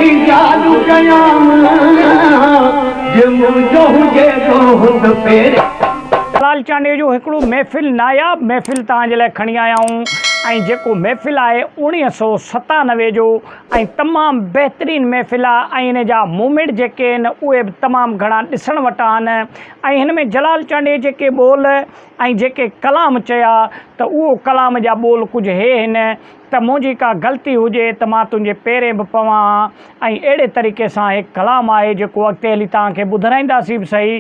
ٿي جادو ڪيان جي منهنجو هجي ڏوهه ته پيري. جلال چانڊيو جو هڪڙو محفل ناياب محفل توهان جي لاء کڻي آيا آهيون ۽ جيڪو محفل آهي 1997 جو ۽ تمام بهترين محفل آهي ۽ ان جا مومينٽ جيڪي آهن اهي به تمام گهڻا ڏسڻ وٽان آهن ۽ هن ۾ جلال چانڊيي جيڪي ٻول ۽ جيڪي ڪلام چيا ته اهو ڪلام جا ٻول ڪجهه هي هن ته منهنجي ڪا غلطي هجي ته مان تنهنجي پيرين به پوان ها ۽ اهڙي طريقي سان هڪ ڪلام آهي جيڪو اڳتي هلي توهان کي ٻڌرائينداسين به سهي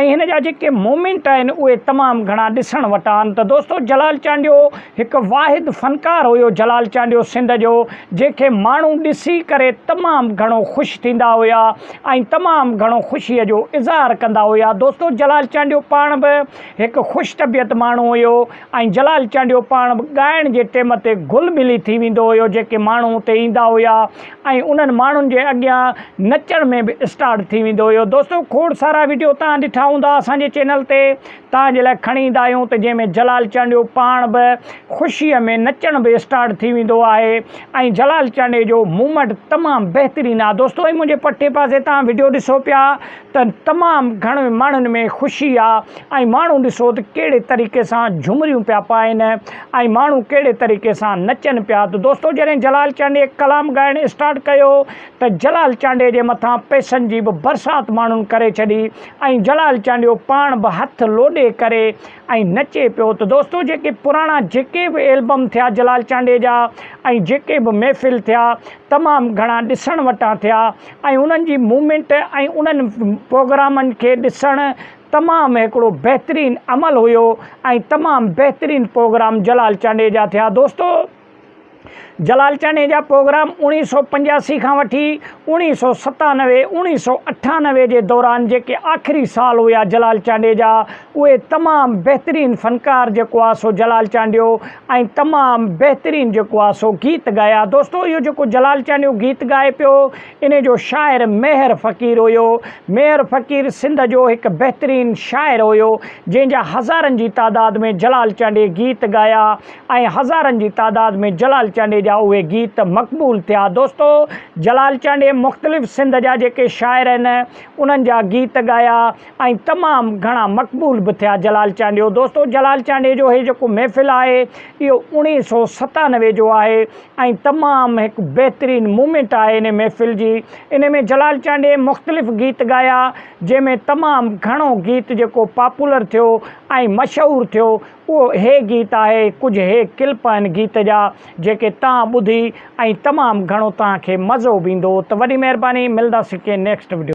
۽ هن جا جيڪي مومينٽ آهن اهي تمام گهڻا ڏسڻ وٽان آهن ته دوستو جلال چانڊيو هڪ واحد فنڪار هيو جلال چانڊيو سنڌ جو جنهن کي ماڻهو ڏسي ڪري تمام گهڻو خوش ٿيندا هيا ۽ تمام گهڻو خوشي جو اظهار ڪندا هيا دوستو جلال چانڊيو پاڻ به هڪ خوش طبيعت ماڻهو هيو ۽ جلال چانڊيو پاڻ به ڳائڻ جي ٽيم تي گل ملي ٿي ويندو هيو جيڪي ماڻهو اتي ايندا هيا ۽ انهن ماڻهن جي اڳيان نچڻ ۾ به اسٽارٽ ٿي ويندو هيو دوستو کوڙ سارا وڊيو توهان ڏٺا هوندا اسان جي چينل تي توهان جي لاء کڻي ايندا آهيون ته جنهن ۾ جلال چانڊيو پاڻ به خوشي ۾ نچڻ به اسٽارٽ ٿي ويندو آهي ۽ جلال چانڊيي جو موومينٽ تمام بهترين آهي دوستو ۽ منهنجي پٺي پاسي توهان وڊيو ڏسو پيا ته تمام گهڻي ماڻهن ۾ خوشي آ ۽ ماڻهو ڏسو ته ڪهڙي طريقي سان جهمريون پيا پائن ۽ ماڻهو ڪهڙي طريقي سان نچن پيا ته دوستو جڏهن جلال چانڊيي ڪلام ڳائڻ اسٽارٽ ڪيو ته جلال چانڊيي جي مٿان پئسن جي به برسات ماڻهن ڪري ڇڏي ۽ جلال چانڊيو پاڻ به هٿ لوڏي ڪري ۽ نچي پيو ته دوستو جيڪي پراڻا جيڪي به البم ٿيا جلال چانڊيي جا ۽ جيڪي به محفل ٿيا تمام گهڻا ڏسڻ وٽان ٿيا ۽ انهن جي موومينٽ ۽ انهن پروگرامن کي ڏسڻ تمام هڪڙو بهترين عمل هيو ۽ تمام بهترين پروگرام جلال چانڊيي جا ٿيا دوستو جلال چانڊيي جا پروگرام اوڻيهه سو پنجاسي کان وٺي اوڻيهه سو ستانوي اوڻيهه سو اٺانوي جي دوران جيڪي آخري سال هيا جلال چانڊيي جا اهي تمام بهترين فنڪار جيڪو آ سو جلال چانڊيو ۽ تمام بهترين جيڪو آ سو گيت ڳايا دوستو اهو جيڪو جلال چانڊيو گيت ڳائي پيو انهي جو شاعر ميهر فقير هيو ميهر فقير سنڌ جو هڪ بهترين شاعر هيو جنهن جا هزارن جي تعداد ۾ جلال چانڊيي گيت ڳايا ۽ هزارن جي تعداد ۾ جلال چانڊيي جا اهي گيت مقبول ٿيا. دوستو جلال چانڊيي مختلف سنڌ جا جيڪي شاعر آهن انهن جا گيت ڳايا ۽ تمام گهڻا مقبول به ٿيا جلال چانڊيو دوستو جلال چانڊيي جو هي جيڪو محفل آهي اهو اوڻيهه سو ستانوي جو آهي ۽ تمام هڪ بهترين مومينٽ آهي ان محفل جي ان ۾ جلال چانڊيي مختلف گيت ڳايا جنهن ۾ تمام گهڻو گيت جيڪو پاپولر ٿيو ۽ مشهور ٿيو اهو هي گيت آهي، ڪجهه هي ڪلپ آهن گيت جا جيڪي تان ٻڌي ۽ تمام گهڻو توهان کي مزو به ايندو ته وڏي مهرباني ملنداسين ڪنهن نيڪسٽ وڊيو.